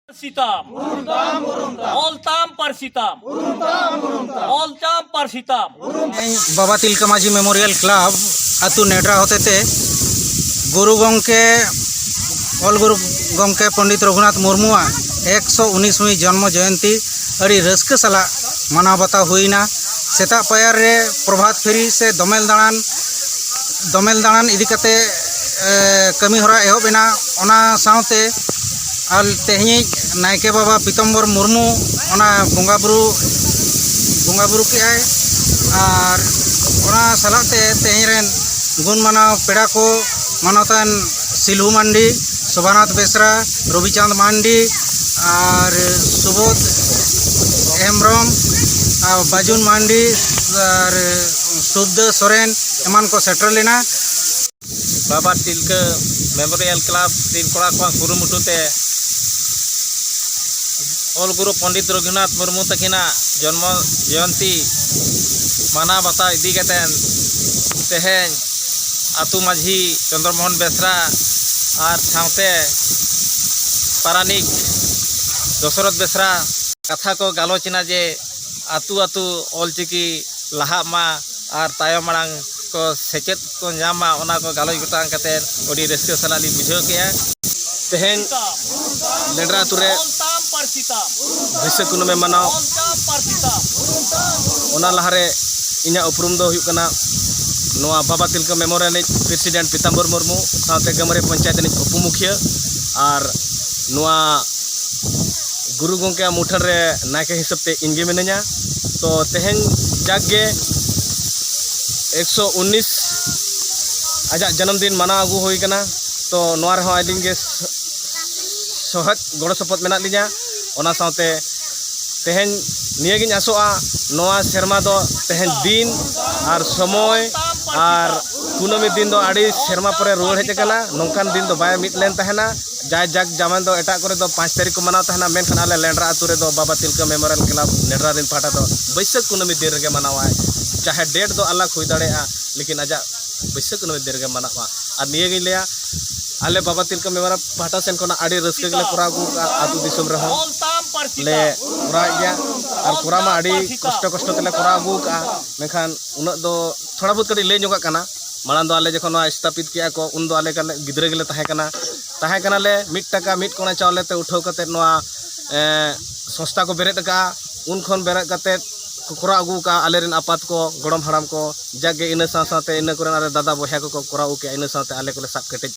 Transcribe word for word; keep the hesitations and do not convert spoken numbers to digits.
ᱯᱟᱹᱨᱥᱤ ᱛᱟᱢ, ᱚᱞ ᱛᱟᱢ ᱯᱟᱹᱨᱥᱤ ᱛᱟᱢ, ᱚᱞ ᱛᱟᱢ ᱯᱟᱹᱨᱥᱤ ᱛᱟᱢ᱾ ᱵᱟᱵᱟ ᱛᱤᱞᱠᱟᱹ ᱢᱟᱹᱡᱷᱤ ᱢᱮᱢᱳᱨᱤᱭᱟᱞ ᱠᱞᱟᱵᱽ ᱟᱹᱛᱩ ᱱᱮᱰᱨᱟ ᱦᱚᱛᱮᱛᱮ ᱜᱩᱨᱩ ᱜᱚᱢᱠᱮ, ᱚᱞ ᱜᱩᱨᱩ ᱜᱚᱢᱠᱮ ᱯᱚᱱᱰᱤᱛ ᱨᱚᱜᱷᱩᱱᱟᱛᱷ ᱢᱩᱨᱢᱩᱣᱟᱜ ᱮᱠᱥᱚ ᱩᱱᱤᱥ ᱡᱚᱱᱢᱚ ᱡᱚᱭᱚᱱᱛᱤ ᱟᱹᱰᱤ ᱨᱟᱹᱥᱠᱟᱹ ᱥᱟᱞᱟᱜ ᱢᱟᱱᱟᱣ ᱵᱟᱛᱟᱣ ᱦᱩᱭᱱᱟ᱾ ᱥᱮᱛᱟᱜ ᱯᱟᱭᱟᱨ ᱨᱮ ᱯᱨᱚᱵᱷᱟᱛ ᱯᱷᱮᱨᱤ ᱥᱮ ᱫᱚᱢᱮᱞ ᱫᱟᱬᱟᱱ, ᱫᱚᱢᱮᱞ ᱫᱟᱬᱟᱱ ᱤᱫᱤ ᱠᱟᱛᱮ, ᱮ, ᱠᱟᱹᱢᱤ ᱦᱚᱨᱟ ᱮᱦᱚᱵ ᱮᱱᱟ᱾ ᱚᱱᱟ ᱥᱟᱶᱛᱮ ᱟᱨ ᱛᱮᱦᱮᱧᱤᱡ ᱱᱟᱭᱠᱮ ᱵᱟᱵᱟ ᱯᱤᱛᱚᱢᱵᱚᱨ ᱢᱩᱨᱢᱩ ᱚᱱᱟ ᱵᱚᱸᱜᱟ ᱵᱩᱨᱩ, ᱵᱚᱸᱜᱟ ᱵᱩᱨᱩ ᱠᱮᱜᱼᱟᱭ᱾ ᱟᱨ ᱚᱱᱟ ᱥᱟᱞᱟᱜ ᱛᱮ ᱛᱮᱦᱮᱧ ᱨᱮᱱ ᱜᱩᱱ ᱢᱟᱱᱟᱣ ᱯᱮᱲᱟ ᱠᱚ, ᱢᱟᱱᱚᱛᱟᱱ ᱥᱤᱞᱦᱩ ᱢᱟᱱᱰᱤ, ᱥᱳᱵᱷᱟᱱᱟᱛᱷ ᱵᱮᱥᱨᱟ, ᱨᱚᱵᱤᱪᱟᱸᱫᱽ ᱢᱟᱱᱰᱤ, ᱟᱨ ᱥᱩᱵᱳᱫᱷ ᱦᱮᱢᱵᱨᱚᱢ, ᱟᱨ ᱵᱟᱡᱩᱱ ᱢᱟᱱᱰᱤ, ᱟᱨ ᱥᱩᱵᱫᱟᱹ ᱥᱚᱨᱮᱱ ᱮᱢᱟᱱ ᱠᱚ ᱥᱮᱴᱮᱨ ᱞᱮᱱᱟ᱾ ᱵᱟᱵᱟ ᱛᱤᱞᱠᱟᱹ ᱢᱮᱢᱳᱨᱤᱭᱟᱞ ᱠᱞᱟᱵᱽ ᱨᱤᱱ ᱠᱚᱲᱟ ᱠᱚᱣᱟᱜ ᱠᱩᱨᱩᱢᱩᱴᱩ ᱛᱮ ᱚᱞ ᱜᱩᱨᱩ ᱯᱚᱱᱰᱤᱛ ᱨᱚᱜᱷᱩᱱᱟᱛᱷ ᱢᱩᱨᱢᱩ ᱛᱟᱹᱠᱤᱱᱟᱜ ᱡᱚᱱᱢᱚ ᱡᱚᱭᱚᱱᱛᱤ ᱢᱟᱱᱟᱣ ᱵᱟᱛᱟᱣ ᱤᱫᱤ ᱠᱟᱛᱮ ᱛᱮᱦᱮᱧ ᱟᱹᱛᱩ ᱢᱟᱹᱡᱷᱤ ᱪᱚᱱᱫᱨᱚ ᱢᱳᱦᱚᱱ ᱵᱮᱥᱨᱟ ᱟᱨ ᱥᱟᱶᱛᱮ ᱯᱟᱨᱟᱱᱤᱠ ᱫᱚᱥᱚᱨᱚᱛᱷ ᱵᱮᱥᱨᱟ ᱠᱟᱛᱷᱟ ᱠᱚ ᱜᱟᱞᱚᱪ ᱮᱱᱟ ᱡᱮ ᱟᱹᱛᱩ ᱟᱹᱛᱩ ᱚᱞᱪᱤᱠᱤ ᱞᱟᱦᱟᱜ ᱢᱟ ᱟᱨ ᱛᱟᱭᱚᱢ ᱢᱟᱲᱟᱝ ᱠᱚ ᱥᱮᱪᱮᱫ ᱠᱚ ᱧᱟᱢ ᱢᱟ, ᱚᱱᱟ ᱠᱚ ᱜᱟᱞᱚᱪ ᱜᱚᱴᱟᱝ ᱠᱟᱛᱮ ᱟᱹᱰᱤ ᱨᱟᱹᱥᱠᱟᱹ ᱥᱟᱞᱟᱜ ᱞᱤᱧ ᱵᱩᱡᱷᱟᱹᱣ ᱠᱮᱜᱼᱟ᱾ ᱛᱮᱦᱮᱧ ᱞᱮᱸᱰᱨᱟ ᱟᱹᱛᱩ ᱨᱮ ᱵᱟᱹᱭᱥᱟᱹᱠᱷ ᱠᱩᱱᱟᱹᱢᱤ ᱢᱟᱱᱟᱣ, ᱚᱱᱟ ᱞᱟᱦᱟᱨᱮ ᱤᱧᱟᱹᱜ ᱩᱯᱨᱩᱢ ᱫᱚ ᱦᱩᱭᱩᱜ ᱠᱟᱱᱟ ᱱᱚᱣᱟ ᱵᱟᱵᱟ ᱛᱤᱞᱠᱟᱹ ᱢᱮᱢᱳᱨᱤᱭᱟᱞ ᱨᱤᱱᱤᱡ ᱯᱨᱮᱥᱤᱰᱮᱱᱴ ᱯᱤᱛᱟᱢᱵᱚᱨ ᱢᱩᱨᱢᱩ, ᱥᱟᱶᱛᱮ ᱜᱟᱹᱢᱟᱹᱨᱤ ᱯᱚᱧᱪᱟᱭᱮᱛ ᱨᱤᱱᱤᱡ ᱩᱯᱚᱢᱩᱠᱷᱤᱭᱟᱹ, ᱟᱨ ᱱᱚᱣᱟ ᱜᱩᱨᱩ ᱜᱚᱢᱠᱮᱭᱟᱜ ᱢᱩᱴᱷᱟᱹᱱ ᱨᱮ ᱱᱟᱭᱠᱮ ᱦᱤᱥᱟᱹᱵ ᱛᱮ ᱤᱧ ᱜᱮ ᱢᱤᱱᱟᱹᱧᱟ᱾ ᱛᱚ ᱛᱮᱦᱮᱧ ᱡᱟᱠ ᱜᱮ ᱮᱠᱥᱚ ᱩᱱᱤᱥ ᱟᱡᱟᱜ ᱡᱟᱱᱟᱢ ᱫᱤᱱ ᱢᱟᱱᱟᱣ ᱟᱹᱜᱩ ᱦᱩᱭ ᱠᱟᱱᱟ᱾ ᱛᱚ ᱱᱚᱣᱟ ᱨᱮᱦᱚᱸ ᱟᱹᱞᱤᱧ ᱜᱮ ᱥᱚᱦᱮᱫ ᱜᱚᱲᱚ ᱥᱚᱯᱚᱦᱚᱫ ᱢᱮᱱᱟᱜ ᱞᱤᱧᱟ᱾ ᱚᱱᱟ ᱥᱟᱶᱛᱮ ᱛᱮᱦᱮᱧ ᱱᱤᱭᱟᱹᱜᱤᱧ ᱟᱥᱚᱜᱼᱟ, ᱱᱚᱣᱟ ᱥᱮᱨᱢᱟ ᱫᱚ ᱛᱮᱦᱮᱧ ᱫᱤᱱ ᱟᱨ ᱥᱚᱢᱚᱭ ᱟᱨ ᱠᱩᱱᱟᱹᱢᱤ ᱫᱤᱱ ᱫᱚ ᱟᱹᱰᱤ ᱥᱮᱨᱢᱟ ᱯᱚᱨᱮ ᱨᱩᱣᱟᱹᱲ ᱦᱮᱡ ᱟᱠᱟᱱᱟ᱾ ᱱᱚᱝᱠᱟᱱ ᱫᱤᱱ ᱫᱚ ᱵᱟᱭ ᱢᱤᱫ ᱞᱮᱱ ᱛᱟᱦᱮᱱᱟ᱾ ᱡᱟᱭ ᱡᱟᱠ ᱡᱟᱢᱟᱱ ᱫᱚ ᱮᱴᱟᱜ ᱠᱚᱨᱮ ᱫᱚ ᱯᱟᱸᱪ ᱛᱟᱹᱨᱤᱠᱷ ᱠᱚ ᱢᱟᱱᱟᱣ ᱛᱟᱦᱮᱱᱟ, ᱢᱮᱱᱠᱷᱟᱱ ᱟᱞᱮ ᱞᱮᱸᱰᱨᱟ ᱟᱹᱛᱩ ᱨᱮᱫᱚ ᱵᱟᱵᱟ ᱛᱤᱞᱠᱟᱹ ᱢᱮᱢᱳᱨᱤᱭᱟᱞ ᱠᱞᱟᱵᱽ ᱱᱮᱰᱨᱟ ᱨᱮᱱ ᱯᱟᱦᱴᱟ ᱫᱚ ᱵᱟᱹᱭᱥᱟᱹᱠᱷ ᱠᱩᱱᱟᱹᱢᱤ ᱫᱤᱱ ᱨᱮᱜᱮ ᱢᱟᱱᱟᱣᱟᱭ᱾ ᱪᱟᱦᱮ ᱰᱮᱴ ᱫᱚ ᱟᱞᱟᱜᱽ ᱦᱩᱭ ᱫᱟᱲᱮᱭᱟᱜᱼᱟ, ᱞᱮᱠᱤᱱ ᱟᱡᱟᱜ ᱵᱟᱹᱭᱥᱟᱹᱠᱷ ᱠᱩᱱᱟᱹᱢᱤ ᱫᱤᱱ ᱨᱮᱜᱮ ᱢᱟᱱᱟᱜᱼᱟ᱾ ᱟᱨ ᱱᱤᱭᱟᱹᱜᱤᱧ ᱞᱟᱹᱭᱟ, ᱟᱞᱮ ᱵᱟᱵᱟ ᱛᱤᱞᱠᱟᱹ ᱢᱟᱹᱡᱷᱤ ᱵᱟᱵᱟ ᱯᱟᱦᱴᱟ ᱥᱮᱱ ᱠᱷᱚᱱᱟᱜ ᱟᱹᱰᱤ ᱨᱟᱹᱥᱠᱟᱹ ᱜᱮᱞᱮ ᱠᱚᱨᱟᱣ ᱟᱹᱜᱩ ᱠᱟᱜᱼᱟ᱾ ᱟᱹᱛᱩ ᱫᱤᱥᱚᱢ ᱨᱮᱦᱚᱸ ᱞᱮ ᱠᱚᱨᱟᱣᱮᱫ ᱜᱮᱭᱟ, ᱟᱨ ᱠᱚᱨᱟᱣ ᱢᱟ ᱟᱹᱰᱤ ᱠᱚᱥᱴᱚ ᱠᱚᱥᱴᱚ ᱛᱮᱞᱮ ᱠᱚᱨᱟᱣ ᱟᱹᱜᱩ ᱠᱟᱜᱼᱟ᱾ ᱢᱮᱱᱠᱷᱟᱱ ᱩᱱᱟᱹᱜ ᱫᱚ ᱛᱷᱚᱲᱟ ᱵᱚᱦᱩᱛ ᱠᱟᱹᱴᱤᱡ ᱞᱟᱹᱭ ᱧᱚᱜᱟᱜ ᱠᱟᱱᱟ᱾ ᱢᱟᱲᱟᱝ ᱫᱚ ᱟᱞᱮ ᱡᱚᱠᱷᱚᱱ ᱱᱚᱣᱟ ᱥᱛᱷᱟᱯᱤᱛ ᱠᱮᱜᱼᱟ ᱠᱚ, ᱩᱱ ᱫᱚ ᱟᱞᱮ ᱠᱟᱞᱮ ᱜᱤᱫᱽᱨᱟᱹ ᱜᱮᱞᱮ ᱛᱟᱦᱮᱸ ᱠᱟᱱᱟ᱾ ᱛᱟᱦᱮᱸ ᱠᱟᱱᱟᱞᱮ ᱢᱤᱫ ᱴᱟᱠᱟ ᱢᱤᱫ ᱠᱚᱬᱟ ᱪᱟᱣᱞᱮ ᱛᱮ ᱩᱴᱷᱟᱹᱣ ᱠᱟᱛᱮᱫ ᱱᱚᱣᱟ, ᱮ, ᱥᱚᱝᱥᱛᱷᱟ ᱠᱚ ᱵᱮᱨᱮᱫ ᱟᱠᱟᱫᱼᱟ᱾ ᱩᱱ ᱠᱷᱚᱱ ᱵᱮᱨᱮᱫ ᱠᱟᱛᱮᱫ ᱠᱚ ᱠᱚᱨᱟᱣ ᱟᱹᱜᱩ ᱟᱠᱟᱫᱼᱟ ᱟᱞᱮᱨᱮᱱ ᱟᱯᱟᱛ ᱠᱚ, ᱜᱚᱲᱚᱢ ᱦᱟᱲᱟᱢ ᱠᱚ, ᱡᱟᱜᱮ ᱤᱱᱟᱹ ᱥᱟᱶ ᱥᱟᱶᱛᱮ ᱤᱱᱟᱹ ᱠᱚᱨᱮᱱ ᱟᱞᱮ ᱫᱟᱫᱟ ᱵᱚᱭᱦᱟ ᱠᱚᱠᱚ ᱠᱚᱨᱟᱣ ᱟᱹᱜᱩ ᱠᱮᱜᱼᱟ᱾ ᱤᱱᱟᱹ ᱥᱟᱶᱛᱮ ᱟᱞᱮ ᱠᱚᱞᱮ ᱥᱟᱵ ᱠᱮᱴᱮᱡ